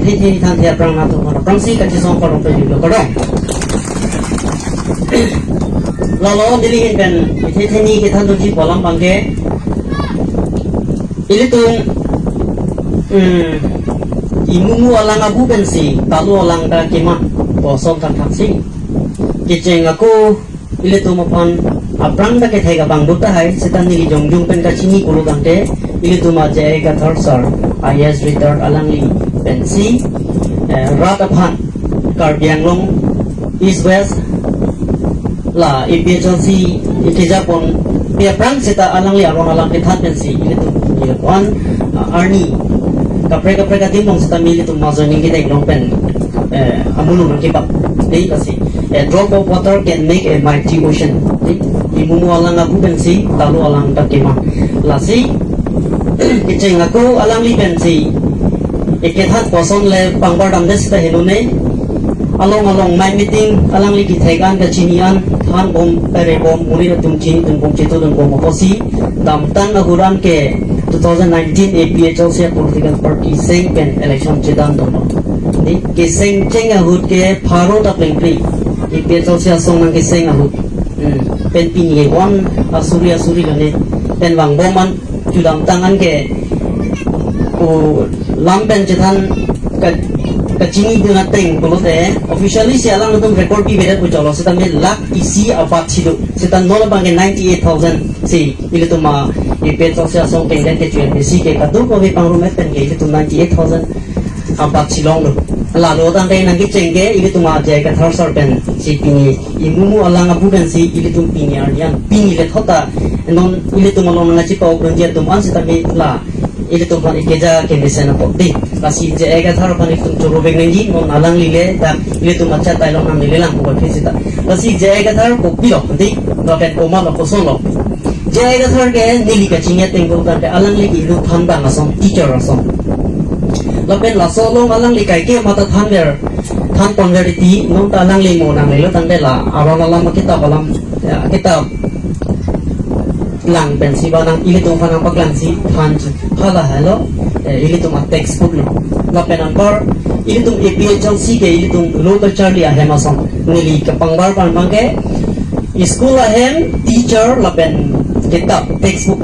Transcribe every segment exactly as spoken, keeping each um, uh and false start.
Thetheni thanthe aphrang nangtum aphan aphrangsi kachisong kardom pajirlo, kardom. Lalo neli ahin pen thetheni kethan thuji pu alam abangke, ilitum, hmm, imumu alang abu pensi talu alang ta keman, koson ta thaksi kecheng ako ilitum aphan aphrang ta kethek abang do tahai, seta neli jongjong pen kachini pulo tangte, ilitum a J I Kathar sir, I A S retired, alangli pensi, eh, rat aphan Karbi Anglong East West la A P H L C ikejapon pi aphrang seta alangli aron alam kethan pensi ilitum neli aphan, ah, arni kaprek kaprek adim along seta nelitum majoining kedeng long pen, eh, amulung nangkebak dei, lasi, eh, drop of water can make a mighty ocean. Dei, imumu alang abu pensi talu alang ta keman. Lasi kecheng ako alangli pensi ikethan koson le pangbar damde seta henone, along along mai meeting alangli kethek an kachini an thanbom, perebom, muri atum chinidunbom, chitudunbom apotsi damtang ahut an ke two thousand nineteen A P H L C a political party seng pen election chedandunlo. Dei, keseng cheng ahut ke pharo ta plengple A P H L C asong nangkeseng ahut. Hmm. Pen pini ke one asuri asuri lone pen vangbom an chudamtang an ke, o, lam pen chethan ka, kachinidun ateng pulote officially si alangtum record pipedet pu cholo, seta me lakh isi abatsi do, seta non abangke ninety-eight thousand si ilitum a A P H L C asong kengden kecho-en pensi ke kadokave pangrum-et pen ke ilitum ninety-eight thousand abatsi longlo. Lalo tangte nangkecheng ke ilitum a J I Kathar sir pensi pini imumu alang abu pensi ilitum pini arni an, pini le thot ta non ilitum along nangkachipa-ok dunji atum an seta me la ilitum aphan ikeja kemesen apot dei. Lasi J I Kathar aphan ilitum choro vek nangji, non alangli le dak ilitum achat tailong nangne le lang pu aphi seta. Lasi J I Kathar kopilo dei, lapen komatlo, kosonlo. J I Kathar ke neli kachini ateng ko tangte alangli ke inut thanbang ason, teacher ason. Lapen laso along alangli kaike mata thanver, thanponver titi, non ta alangli mo nanglelo tangte la aron alam, kitap alam, ya, kitap lang pensi ba nang ilitum aphan nangpaklangsi thanji. Hala helo, eh, ilitum a textbook lo. Lapen anpar ilitum A P H L C ke ilitum lo kacharli ahem ason. Neli kapangbar pangpang ke school ahem, teacher lapen kitap, textbook.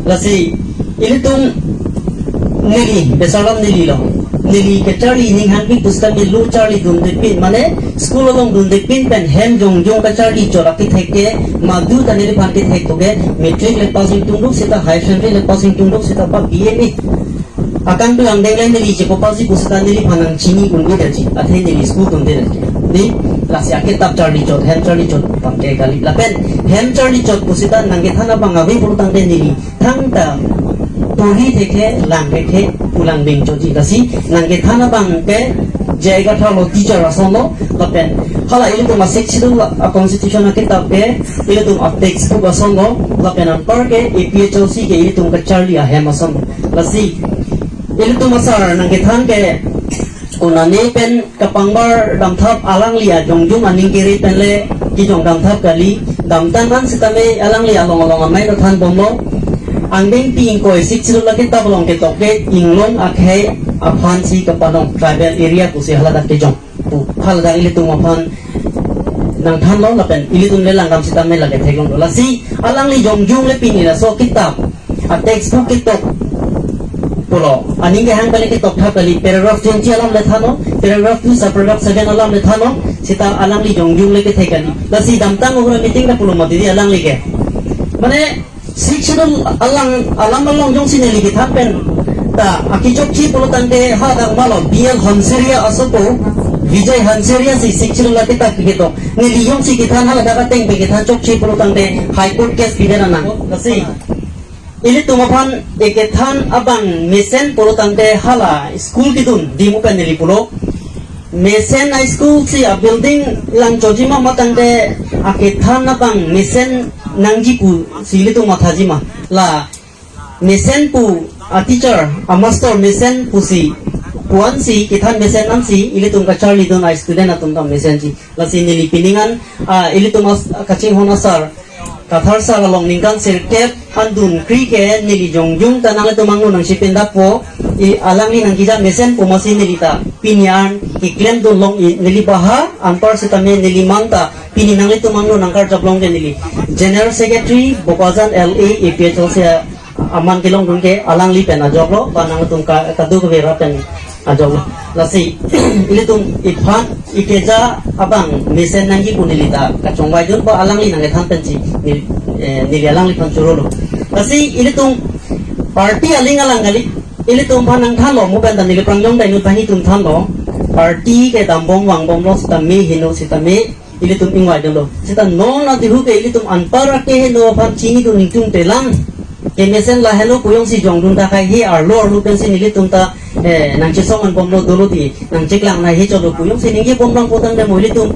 Lasi ilitum, neli, besar alam neli lo. Neli kacharli ninghangpi pusita me lo charlidunde pin, mane school along dunde pin pen hem jongjong kacharli chot akethek ke, madu ta neliphan kethek to ke, matric le pass ingtungduk seta, higher secondary le pass ingtungduk seta pa B A ni akangdung angdeng le neli chepapaji pusita neliphan nangchini un-edetji, athe neli school dundedet. Dei, lasi akitap charli chot, hem charli chot abangke kali. Lapen hem charli chot pusita nangkethan abang ave pulo tangte neli thangta porhi thekthe, lang thekthe, pulang beng chotji. Lasi nangkethan abang ke J I Kathar lo, teacher ason lo, lapen hala ilitum a Sixth Schedule a constitution akitap ke ilitum a textbook ason lo, lapen anpar ke A P H L C ke ilitum kacharli ahem ason lo. Lasi ilitum asar nangkethan ke konane pen kapangbar damthap, alangli ajongjong aning kere pen le kejong damthap kali. Damtang an sitame alangli along along amei ta thanbomlo. Angdengpi ingkoi Sixth Schedule akitap along ketok ke inglong akhei aphansi kapanong, tribal area pusi haladak kejong pu, haladak ilitum aphan nangthanlo lapen ilitum le langdam sitame lake theklonglo. Lasi alangli jongjong le pini laso kitap a textbook ketok pulo, aning kehang kali, ketok thap kali, paragraph twenty alam le thanlo, paragraph two subparagraph seven alam le thanlo, seta alangli jongjong le kethek kali. Lasi damtang ahut a meeting ta pulo mati dei alangli ke. Mane Sixth Schedule alang alam along jongsi neli kethan pen ta akichokche pulo tangte hadak malo, B L Hanseria asopo, Vijay Hanseria si Sixth Schedule akitap ketok. Neli jongsi kethan haladak ateng pen kethan chokche pulo tangte High Court case pidera nang. Lasi ilitum aphan ekethan abang mesen pulo tangte hala school kedun dimu pen neli pulo. Mesen a school si a building lang choji ma, ma tangte akethan abang mesen nangji pusi ilitum mathajima. La mesen pu a teacher, a master mesen pusi, pu-ansi, kethan mesen ansi ilitum kacharlidun a student atum ta mesenji. Lasi neli pining an, ah, ilitum as-, kachinghon asar Kathar sar along ningkan sirkep an dun kri ke neli jongjung ta nanglitum angno nangchipindappo, i alangli nangkejap mesenpo amatsi neli ta pini an keklem dun long i neli bahar anpar sitame neli manta pini nanglitum angno nangkarjap long ke neli General Secretary Bokajan L A A P H L C aman kelongdun ke alangli pen ajok lo, ba nangtum ka-, kadokave ra pen ajok lo. Lasi, ilitum iphan ikeja abang mesen nangji pu neli ta kachongvaidun ba alangli nangkethan pensi neli, eh, neli alangliphan choro lo. Lasi, ilitum party aling alang kali, ilitum aphan nangthanlo, mo pen ta neli prangjong dai nu thanji atum thanlo, party kedambom vangbomlo sitame heno sitame, ilitum ingvaidunlo. Seta non adihu ke ilitum anpar akeheno aphan chinidun ningtungte lang. Kemesen lahelo pu jongsi jongdun ta kai he arlo arlo pensi nelitum ta, eh, nangchesong anbomlo dolo ti, nangcheklang na he cholo pu jongsi ningjebom lang potang de mo ilitum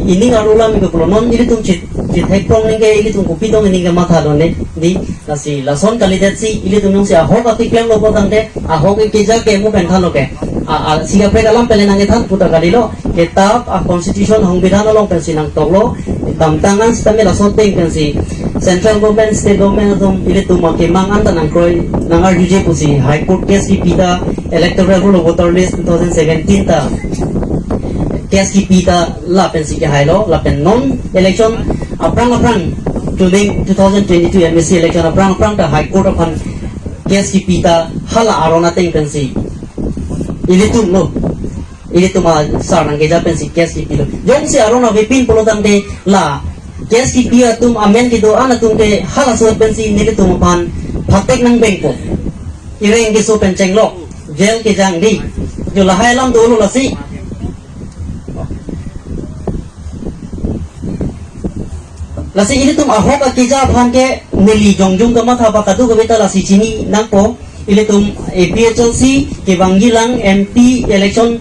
ining arlo lam ke pulo non ilitum chit, chithek prong ningke ilitum kopi tong ningke mathalo ne di. Lasi lason kalidetsi ilitum jongsi ahok akeklemlo potang de, ahok keja ke mo pen thanlo ke. A, a, si kaprek alam pele nangkethan pu ta kalilo. Kitap a constitution, songbidhan along pensi nangtoklo. Damtang an sitame laso ateng pensi central government, state government atum ilitum akemang an ta nangkroi, nangarjuje pusi High Court case kipi ta electoral roll of voter list two thousand seventeen ta case kipi ta lapensi kehailo, lapen non election aphrang aphrang todeng two thousand twenty-two M A C election aphrang aphrang ta High Court aphan case kipi ta hala aron ateng pensi ilitum lo, ilitum asar nangkejap pensi case kipilo. Jongsi aron avepin pulo tangte la case kipi atum amen kedo-an atum ke halaso pensi nelitum aphan phatek nangbengpo. Ireng keso pen chenglok, jail kejang di. Jo lahai alam dolo lasi. Lasi ilitum ahok akeja aphan ke neli jongjung kamatha ba kadokave ta lasi chini nangpo. Ilitum A P H L C kevangjilang M P election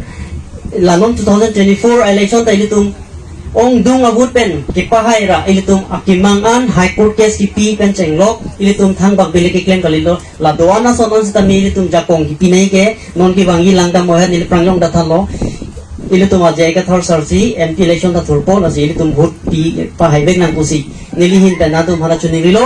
la non two thousand twenty-four election ta ilitum ongdung a-vote pen kepahai ra ilitum akemang an High Court case kipi pen chenglok ilitum thangbak bile keklem kalilo. La do-an ason an sitame ilitum jakong kipinai ke non kevangjilang ta mo he neli prangjong ta thanlo. Ilitum ajai kathar sarsi M P election ta thurpo lasi ilitum vote pi pahai bek nang pusi neli ahin pen atum hala chuning rilo.